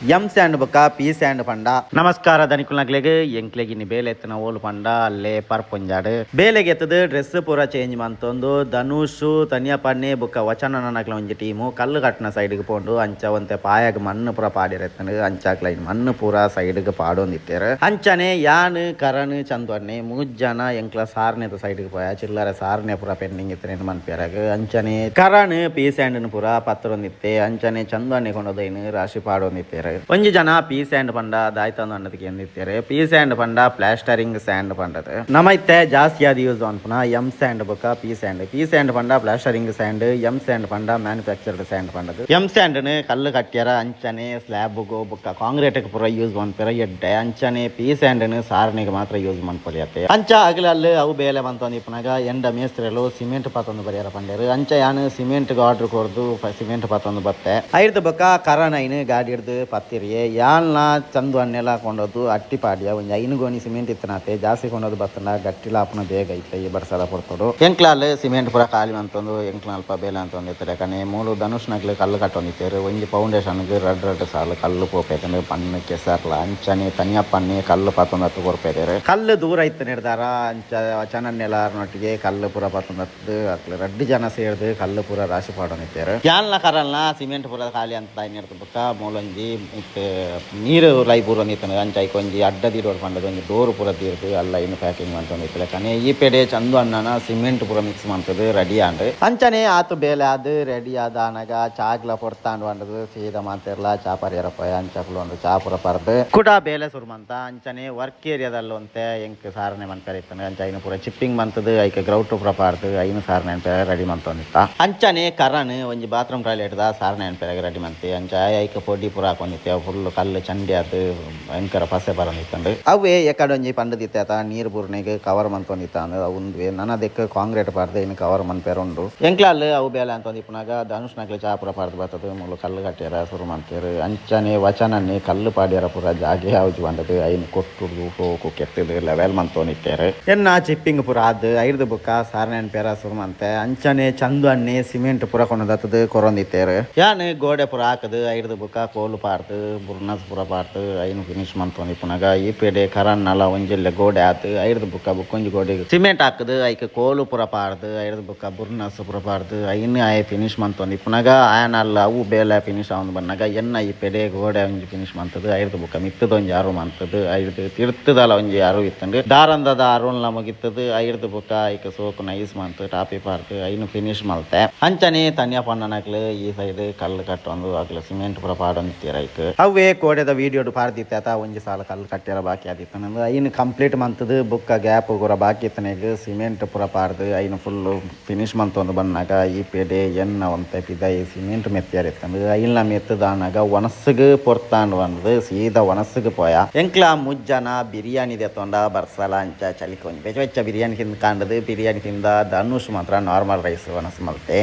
M sand ಬೊಕ್ಕ P sand ಪಂಡ. ನಮಸ್ಕಾರ ದನಿಕುಲ್ನಕ್ಲೆಗ್. ಎಂಕ್ಲೆಗ್ ಇನಿ ಬೇಲೆ ಎತ್ತನ ಓಲು ಪಂಡ ಅಲ್ಲೇ ಪರ್ಪುಂಜಾಡ್. ಬೇಲೆಗೆ ಎತ್ತದು ಡ್ರೆಸ್ ಪೂರ ಚೇಂಜ್ ಮಂತೊಂದು ಧನುಷ್ ತನಿಯ ಪನ್ನೆ ಬೊಕ್ಕ ವಚನನಕ್ಲ ಒಂಜಿ ಟೀಮು ಕಲ್ಲು ಕಟ್ಟುನ ಸೈಡ್ಗ್ ಪೋಂಡು. ಅಂಚ ಒಂತೆ ಪಾಯಗ್ ಮಣ್ಣು ಪೂರ ಪಾಡಿರೆತ್ತಂಡು. ಅಂಚಾಕ್ಲ ಮಣ್ಣು ಪೂರ ಸೈಡ್ಗ್ ಪಾಡೊಂದಿತ್ತೆರ್. ಅಂಚನೆ ಯಾನ್ ಕರಣ್ ಚಂದ್ವನ್ನೆ ಮೂಜ್ ಜನ ಎಂಕ್ಲ ಸಾರ್ನೆದ ಸೈಡ್ಗ್ ಪೋಯ. ಚಿಲ್ಲರೆ ಸಾರ್ನೆ ಪೂರ ಪೆಂಡಿಂಗ್ ಇತ್ತಿನ ಮನ್ಪಿಯರಾಗ. ಅಂಚನೆ ಕರಣ್ ಪಿ ಸ್ಯಾಂಡ್ ಪೂರ ಪತ್ತರೊಂದಿತ್ತೆ. ಅಂಚನೆ ಚಂದ್ವನ್ನೆ ಕೊಂಡೋದೈನ್ ರಾಶಿ ಪಾಡೊಂದಿತ್ತೆರ್. ಒಂಜಿ ಜನ ಪಿ ಸ್ಯಾಂಡ್ ಪಂಡ ದಾಯ್ತಂದು ಅನ್ನದಕ್ಕೆ ಎಂದಿತ್ತೆರ್. ಪಿ ಸ್ಯಾಂಡ್ ಪಂಡ ಪ್ಲಾಸ್ಟರಿಂಗ್ ಸ್ಯಾಂಡ್ ಪಂಡದು. ನಮ್ಮ ಇತ್ತೆ ಜಾಸ್ತಿ ಆದ್ ಯೂಸ್ ಅನ್ಪುನ ಎಂ ಸ್ಯಾಂಡ್ ಬೊಕ್ಕ P sand. P sand ಪಂಡ plastering sand, M sand ಪಂಡ ಮ್ಯಾನುಫ್ಯಾಕ್ಚರ್ಡ್ ಸ್ಯಾಂಡ್ ಪಂಡದು. ಎಂ ಸ್ಯಾಂಡ್ ಕಲ್ಲು ಕಟ್ಟ್ಯಾರ ಅಂಚನೆ ಸ್ಲ್ಯಾಬ್ ಬೊಕ್ಕ ಕಾಂಕ್ರೀಟ್ ಪೂರ ಯೂಸ್ ಮನ್ಪೆರ ಎಡ್ಡೆ. ಅಂಚನೆ ಪಿ ಸ್ಯಾಂಡ್ ಸಾರಣೆಗೆ ಮಾತ್ರ ಯೂಸ್ ಮನ್ಪೊಲಿ. ಅಂಚ ಅಗಲಲ್ಲಿ ಅವು ಬೇಲೆ ಮಂತೊಂದಿಪ್ಪುನಗ ಎಂಡ ಮೇಸ್ತ್ರೆಲು ಸಿಮೆಂಟ್ ಪಾತೊಂದು ಬರಿಯರ ಪಂಡೆರು. ಅಂಚ ಯಾನ್ ಸಿಮೆಂಟ್ ಆರ್ಡರ್ ಕೊರ್ದು ಸಿಮೆಂಟ್ ಪಾತೊಂದು ಬತ್ತೆ. ಐರ್ದ ಬೊಕ್ಕ ಕರನ್ ಐನ್ ಗಾಡಿ ಹಿಡ್ದು ಪತ್ತಿರಿಯೆ. ಯಾನ್ಲ ಚಂದು ಅಣ್ಣೆಲ ಕೊಂಡೋದು ಅಟ್ಟಿ ಪಾಡಿಯ. ಒಂಜಿ 5 ಗೋಣಿ ಸಿಮೆಂಟ್ ಇತ್ತನಾತೆ. ಜಾಸ್ತಿ ಕೊಂಡೋದು ಬತ್ತಂಡ ಗಟ್ಟಿಲ ಆಪುನ ಬೇಗ ಇತ್ತೆ ಈ ಬರ್ಸದ ಪೊರ್ತುಡು. ಎಂಕ್ಲಾಲ್ ಸಿಮೆಂಟ್ ಪೂರ ಖಾಲಿ ಮಂತೊಂದು ಎಂಕ್ಲ ಅಲ್ಪ ಬೇಲೆ ಅಂತೊಂದು ಇತ್ತರೆ ಕಣೆ. ಮೂಲು ಧನುಷ್ ನಗ್ಲು ಕಲ್ಲು ಕಟ್ಟೊಂದಿತ್ತೇರು. ಒಂಜಿ ಫೌಂಡೇಶನ್ ರಡ್ಡ್ ರಡ್ಡ್ ಸಾಲು ಕಲ್ಲು ಪೋಪೇತಂಡು ಪಣ್ಣು ಕೆಸರ್ಲ. ಅಂಚನೆ ತನಿಯಪ್ಪನ್ನೆ ಕಲ್ಲು ಪತ್ತೊಂದು ಹತ್ತು ಕೊರ್ಪೇದೇರು. ಕಲ್ಲು ದೂರ ಇತ್ತು ನಿರ್ಧಾರ. ಅಂಚ ಚನನ್ನೆಲಾರ್ನೊಟ್ಟಿಗೆ ಕಲ್ಲು ಪೂರ ಪತ್ತೊಂದು ಹತ್ತದು ಅಕ್ಲು ರಡ್ಡ್ ಜನ ಸೇರ್ದು ಕಲ್ಲು ಪೂರ ರಾಶಿ ಪಾಡೊಂದಿತ್ತೇರು. ಯಾನ್ಲ ಕರಲ್ನ ಸಿಮೆಂಟ್ ಪೂರ ಖಾಲಿ ಅಂತ ನೆಡ್ದು ಬೊಕ್ಕ ಮೂಲೊಂಜಿ ಇತ್ತೆ ನೀರು ಲೈ ಪೂರೊಂದಿತ್ತಂಡು. ಅಂಚ ಐಕ್ ಒಂಜಿ ಅಡ್ಡ ದೀಡೋಡು ಪಂಡದು ಒಂಜಿ ಡೋರ್ ಪೂರ ತೀರ್ದು ಅಲ್ಲ ಇನ್ನು ಪ್ಯಾಕಿಂಗ್ ಮಂತೊಂದಿತ್ತಲೆ ಕಣೆ. ಈ ಪೆಡೆ ಚಂದು ಅಣ್ಣನ ಸಿಮೆಂಟ್ ಪೂರ ಮಿಕ್ಸ್ ಮಂತದು ರೆಡಿ ಆಂಡ್. ಅಂಚನೆ ಆತು ಬೇಲೆ ಆದ್ ರೆಡಿ ಆದ ಆನಗ ಚಾಗ್ಲ ಪೊರ್ತಾಂಡ್ ಪಂಡದು ಸೀದಾ ಮಾತೆರ್ಲ ಚಾ ಪರಿಯರ ಪೋಯ. ಅಂಚ ಒಂದು ಚಾ ಪೂರ ಪರ್ದು ಕುಡ ಬೇಲೆ ಸುರು ಮಂತ. ಅಂಚನೆ ವರ್ಕ್ ಏರಿಯಾದಲ್ಲಿ ಒಂತೆ ಎಂಕ್ ಸಾರಣೆ ಮನ್ಪೆರೆ ಇತ್ತಂಡು. ಅಂಚ ಐನ ಪೂರ ಚಿಪ್ಪಿಂಗ್ ಮಂತದು ಐಕ್ ಗ್ರೌಟ್ ಪೂರ ಪಾಡ್ದು ಐನ ಸಾರಣೆ ಅನ್ಪೆರೆ ರೆಡಿ ಮಂತೊಂದಿತ್ತ. ಅಂಚನೆ ಕರಣ್ ಒಂಜಿ ಬಾತ್ರೂಮ್ ಟಾಯ್ಲೆಟ್ ದ ಸಾರಣೆ ಅನ್ಪೆರೆ ರೆಡಿ ಮಂತಿ. ಅಂಚ ಐಕ್ ಪೊಡಿ ಪೂರ ಹಾಕೊಂಡಿತ್ತೆ. ಫುಲ್ ಕಲ್ಲು ಚಂಡಿ ಆದ್ ಭಯಂಕರ ಪಸೆ ಬರೊಂದಿತ್ತಂಡು. ಅವೇ ಎಕಡೆ ಒಂಜಿ ಪಂಡದಿತ್ತೆ ನೀರು ಬೂರ್ನೆಗ್ ಕವರ್ ಮಂತೊಂದಿತ್ತ. ಉಂದುವೆ ನನ ದೆಕ್ ಕಾಂಕ್ರೀಟ್ ಪಾಡ್ದು ಇನ್ನು ಕವರ್ ಮನ್ಪೆರೆ ಉಂಡು. ಎಂಕ್ಲಾಲ್ ಅವು ಬೇಲೆ ಅಂತೊಂದಿಪ್ಪುನಗ ಧನುಷ್ ನಕ್ಲೆ ಚಾ ಪೂರ ಪಾಡ್ದು ಬತ್ತದು ಮೂಲು ಕಲ್ಲು ಕಟ್ಟ್ಯಾರ ಸುರು ಮಂತೇರು. ಅಂಚನೆ ವಚನನ್ನೇ ಕಲ್ಲು ಪಾಡ್ಯಾರ ಪೂರ ಜಾಗೆ ಆವ್ಜಿ ಪಂಡದು ಐನ್ ಕೊಟ್ಟುಡು ಹೋಗು ಕೆತ್ತದು ಲೆವೆಲ್ ಮಂತೊಂದಿತ್ತೇರು. ಎನ್ನ ಚಿಪ್ಪಿಂಗ್ ಪೂರ ಆದ್ ಐರ್ದು ಬೊಕ್ಕ ಸಾರಣೆ ಅನ್ಪೆರ ಸುರು ಮಂತೆ. ಅಂಚನೆ ಚಂದು ಅಣ್ಣೆ ಸಿಮೆಂಟ್ ಪೂರ ಕೊಂಡದತ್ತದು ಕೊರೊಂದಿತ್ತೇರು. ಯಾನ್ ಗೋಡೆ ಪೂರ ಹಾಕದು ಐರ್ದು ಬೊಕ್ಕ ಕೋಲು ಪಾಡ್ದು ಬುರ್ನಸ್ ಪೂರ ಪಾಡ್ದು ಐನ್ ಫಿನಿಶ್ ಮಂತೊಂದಿಪ್ಪುನಗ ಈ ಪೇಡೆ ಕರನ್ನಲ ಒಂಜೆಲ್ಲೆ ಗೋಡೆ ಆತು. ಐರ್ದು ಬೊಕ್ಕ ಬೊಕ್ಕೊಂಜಿ ಗೋಡೆ ಸಿಮೆಂಟ್ ಹಾಕದು ಐಕ್ ಕೋಲು ಪೂರ ಪಾಡ್ದು ಐರ್ದು ಬೊಕ್ಕ ಬುರ್ನಸ್ ಪೂರ ಪಾಡ್ದು ಐನ್ ಆಯೆ ಫಿನಿಶ್ ಮಂತೊಂದಿಪ್ಪುನಗ ಆಯನಲ್ಲ ಅವು ಬೇಲೆ ಫಿನಿಶ್ ಆವೊಂದು ಬನ್ನಗ ಎನ್ನ ಈ ಪೆಡೆ ಗೋಡೆ ಒಂಜಿ ಫಿನಿಶ್ ಮಂತದು. ಐರ್ದು ಬೊಕ್ಕ ಮಿತ್ತದ ಒಂಜಿ ಅರು ಮಂತದು. ಐರ್ದು ತಿರ್ತದಲ ಒಂಜಿ ಅರು ಇತ್ತಂಡು. ದಾರಂದದ ಅರುನ್ಲ ಮುಗಿತ್ತದು. ಐರ್ದು ಬೊಕ್ಕ ಐಕ್ ಸೋಕು ನೈಸ್ ಮಂತು ಟಾಪಿ ಪಾಡ್ದು ಐನ್ ಫಿನಿಶ್ ಮಲ್ತೆ. ಅಂಚನೆ ತನಿಯ ಪಣ್ಣನಕ್ಲು ಈ ಸೈಡ್ ಕಲ್ಲು ಕಟ್ಟೊಂದು ಅಕ್ಲು ಸಿಮೆಂಟ್ ಪೂರ ಪಾಡೊಂದಿತ್ತೀರ. ಐಕ್ ಅವೇ ಕೋಡೆದ ವಿಡಿಯೋಡು ಪಾಡ್ದಿತ್ತೆ ಅತ ಒಂಜಿ ಸಾಲ ಕಲ್ಲು ಕಟ್ಟ್ಯಾರ ಬಾಕಿ ಆದಿತ್ತು. ಐನ್ ಕಂಪ್ಲೀಟ್ ಮಂತದು ಬೊಕ್ಕ ಗ್ಯಾಪ್ ಪೂರ ಬಾಕಿ ಇತ್ತನೆಗ್ ಸಿಮೆಂಟ್ ಪೂರ ಪಾಡ್ದು ಐನ್ ಫುಲ್ ಫಿನಿಶ್ ಮಂತೊಂದು ಬನ್ನಾಗ ಈ ಪೆಡೆ ಎನ್ನ ಒಂತೆ ಪಿದೈ ಸಿಮೆಂಟ್ ಮೆತ್ತಿಯಾರ ಇತ್ತಂದು. ಐನ್ಲ ಮೆತ್ತದಾನಾಗ ಒಣಸ್ಸಿಗೆ ಪೊರ್ತಾಂಡ್ ಬಂದು ಸೀದಾ ಒಣಸ್ಸಿಗೆ ಪೋಯ. ಎಂಕ್ಲ ಮುಜ್ಜನ ಬಿರಿಯಾನಿ ದೆತ್ತೊಂಡ. ಬರ್ಸಲ ಅಂಚ ಚಲಿಕ ಒಂಜಿ ಬೆಚ್ಚ ಬೆಚ್ಚ ಬಿರಿಯಾನಿ ತಿಂದು ಕಾಂಡದು. ಬಿರಿಯಾನಿ ತಿಂದ. ಧನುಷ್ ಮಾತ್ರ ನಾರ್ಮಲ್ ರೈಸ್ ಒಣಸ್ ಮಲ್ತೆ.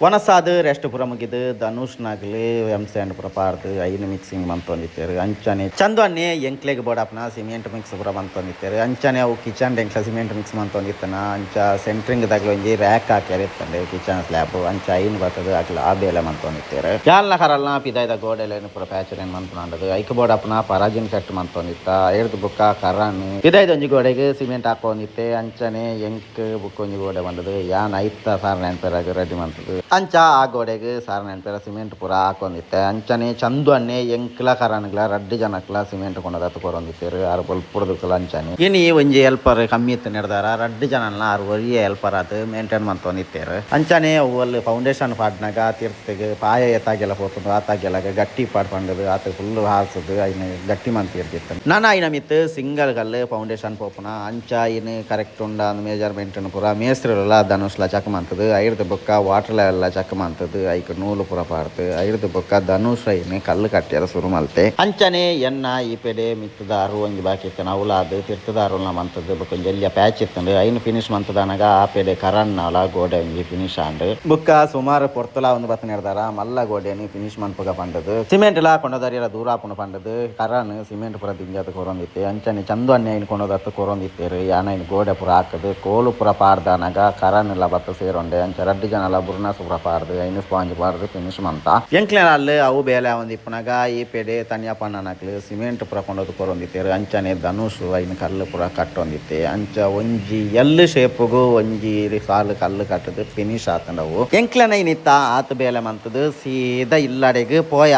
ಒಣಸಾದ್ ರೆಸ್ಟ್ ಪೂರ ಮುಗಿದು ಧನುಷ್ ನಾಗಲಿ ಎಂ ಸ್ಯಾಂಡ್ ಪೂರ ಪಾಡ್ದು ಐನ್ ಮಿಕ್ಸಿಂಗ್ ಮಂತೊಂದಿತ್ತೇರು. ಅಂಚನೆ ಚಂದು ಅನ್ನೆ ಎಂಕ್ಲೆಗ್ ಬೋಡಾಪ್ನ ಸಿಮೆಂಟ್ ಮಿಕ್ಸ್ ಪೂರ ಮಂತೊಂದಿತ್ತೇರು. ಅಂಚನೆ ಅವು ಕಿಚನ್ ಎಂಕ್ಲ ಸಿಮೆಂಟ್ ಮಿಕ್ಸ್ ಮಂತೊಂದಿತ್ತನ. ಅಂಚ ಸೆಂಟ್ರಿಂಗ್ ದಾಗ್ಲ ಒಂಜಿ ರ್ಯಾಕ್ ಹಾಕ್ಯಾರ ಇತ್ತಂಡೆ ಕಿಚನ್ ಸ್ಲ್ಯಾಬ್. ಅಂಚ ಐನ್ ಬತ್ತದು ಅಕ್ಲ ಆ ಬೇಲೆ ಮಂತೊಂದಿತ್ತೇರು. ಯಾಲ್ನ ಕರಲ್ನ ಪಿದಾಯ್ದ ಗೋಡೆಲೇನು ಪೂರ ಪ್ಯಾಚ್ ಮನ್ಪುನಾಂಡದು. ಐಕ್ ಬೋಡಾಪ್ನ ಪರಾಜಿನ್ ಸೆಟ್ ಮಂತೊಂದಿತ್ತ. ಐರ್ದು ಬೊಕ್ಕ ಕರನ್ ಪಿದಾಯ್ದ ಒಂಜಿ ಗೋಡೆಗ್ ಸಿಮೆಂಟ್ ಹಾಕೊಂದಿತ್ತೆ. ಅಂಚನೆ ಎಂಕ್ ಬೊಕ್ಕ ಒಂಜಿ ಗೋಡೆ ಬಂದದು. ಯಾನ್ ಐತ ಸಾರಣೆ ಅನ್ಪೆರಾಗ ರೆಡಿ ಮಂತದು. ಅಂಚ ಆ ಗೋಡೆಗ್ ಸಾರಣೆ ಅನ್ಪೆರ ಸಿಮೆಂಟ್ ಪೂರ ಹಾಕೊಂದಿತ್ತೆ. ಅಂಚನೆ ಚಂದು ಅನ್ನೆ ಎಂಕ್ಲ ಕರನ್ಗ್ಲ ರಡ್ಡ್ ಜನಕ್ಲ ಸಿಮೆಂಟ್ ಕೊಂಡದತ್ತು ಕೊರೊಂದಿತ್ತೆರು. ಆರ್ ಬೊಲ್ಪುಡ್ದುಕುಲ. ಅಂಚನೆ ಇನಿ ಒಂಜಿ ಹೆಲ್ಪರ್ ಕಮ್ಮಿ ಇತ್ತು ನೆಡ್ದಾರ. ರಡ್ಡ್ ಜನನ್ಲ ಆರ್ ಒರಿಯೆ ಹೆಲ್ಪರ್ ಆದ್ ಮೇಂಟೈನ್ ಮಂತೊಂದಿತ್ತೆರು. ಅಂಚನೆ ಅವು ಫೌಂಡೇಶನ್ ಪಾಡ್ನಗ ತಿರ್ತಿಗ್ ಪಾಯ ಎತ್ತಾಗೆಲ್ಲ ಪೋತುಂಡು. ಆತಾಗೆಲ್ಲ ಗಟ್ಟಿ ಪಾಡ್ ಪಂಡದು ಆತ ಫುಲ್ ಹಾಸದು ಐನ ಗಟ್ಟಿ ಮಂತಿರ್ದಿತ್ತು. ನನ ಐನ ಮಿತ್ತು ಸಿಂಗಲ್ ಕಲ್ಲು ಫೌಂಡೇಶನ್ ಪೋಪುನ. ಅಂಚ ಐನ್ ಕರೆಕ್ಟ್ ಉಂಡ ಮೇಜರ್ಮೆಂಟ್ ಪೂರ ಮೇಸ್ತ್ರುಲ ಧನುಷ್ಲ ಚೆಕ್ ಮಂತದು. ಐರ್ದು ಬೊಕ್ಕ water level check ಮಂತದು ಐಕ್ ನೂಲು ಪೂರ ಪಾಡ್ದು ಐರ್ದು ಬೊಕ್ಕ ಧನುಷ್ ಐನ್ ಕಲ್ಲು ಕಟ್ಟ್ಯಾರ ಸುರು ಮಲ್ತೆ. ಅಂಚನೆ ಎನ್ನ ಈ ಪೆಡೆ ಮಿತ್ತದ ಅರು ಒಂಜಿ ಬಾಕಿ ಇತ್ತನ ಅವುಲಾದ್ ತಿರ್ತದ ಅರುಲ್ನ ಮಂತದ್ದು. ಬೊಕ್ಕ ಒಂಜಿ ಎಲ್ಯ ಪ್ಯಾಚ್ ಇತ್ತಂಡು. ಐನ್ ಫಿನಿಶ್ ಮಂತದಾನಗ ಆ ಪೆಡೆ ಕರನ್ನಾಲ ಗೋಡೆ ಒಂಜಿ ಫಿನಿಶ್ ಆಂಡ್. ಬೊಕ್ಕ ಸುಮಾರು ಪೊರ್ತುಲ ಒಂದು ಬತ್ತ ನೆಡ್ದಾರ ಮಲ್ಲ ಗೋಡೆನ್ ಫಿನಿಶ್ ಮನ್ಪುಗ ಪಂಡದು. ಸಿಮೆಂಟ್ ಲಾ ಕೊಂಡದರಿಯರ ದೂರ ಆಪುನ ಪಂಡದು ಕರನ್ ಸಿಮೆಂಟ್ ಪೂರ ದಿಂಜಾದ್ ಕೊರೊಂದಿತ್ತೆ. ಅಂಚನೆ ಚಂದು ಅಣ್ಣೆ ಐನ್ ಕೊಂಡದತ್ತು ಕೊರೊಂದಿತ್ತೇರು. ಯಾನ್ ಐನ್ ಗೋಡೆ ಪೂರ ಹಾಕದು ಕೋಲು ಪೂರ ಪಾಡ್ದಾನಗ ಕರನ್ ಲ ಬತ್ತ ಸೇರೊಂಡೆ. ಅಂಚ ರಡ್ಡ್ ಜನಲ ಬುರ್ನಸ್ ಪೂರ ಪಾಡ್ದು ಐನ್ ಸ್ಪಾಂಜ್ ಪಾಡ್ದು ಫಿನಿಶ್ ಮಂತ. ಎಂಕ್ಲೆನ ಅಲ್ಲು ಅವು ಬೇಲೆ ಆವೊಂದಿಪ್ಪುನಗ ಈ ಪೆಡೆ ತನಿಯ ಪಣ್ಣನಕ್ಲು ಸಿಮೆಂಟ್ ಪೂರ ಕೊಂಡೊದು ಕೊರೊಂದಿತ್ತೆರ್. ಅಂಚನೆ ಧನುಷ್ ಐನ್ ಕಲ್ಲು ಪೂರ ಕಟ್ಟೊಂದಿತ್ತೆ. ಅಂಚ ಒಂಜಿ ಎಲ್ ಶೇಪುಗು ಒಂಜಿ ಸಾಲು ಕಲ್ಲು ಕಟ್ಟದು ಫಿನಿಶ್ ಆತಂಡವು. ಎಂಕ್ಲೆನ ಇನಿತ್ತ ಆತ್ ಬೇಲೆ ಮಂತದು ಸೀದಾ ಇಲ್ಲಡೆಗ್ ಪೋಯ.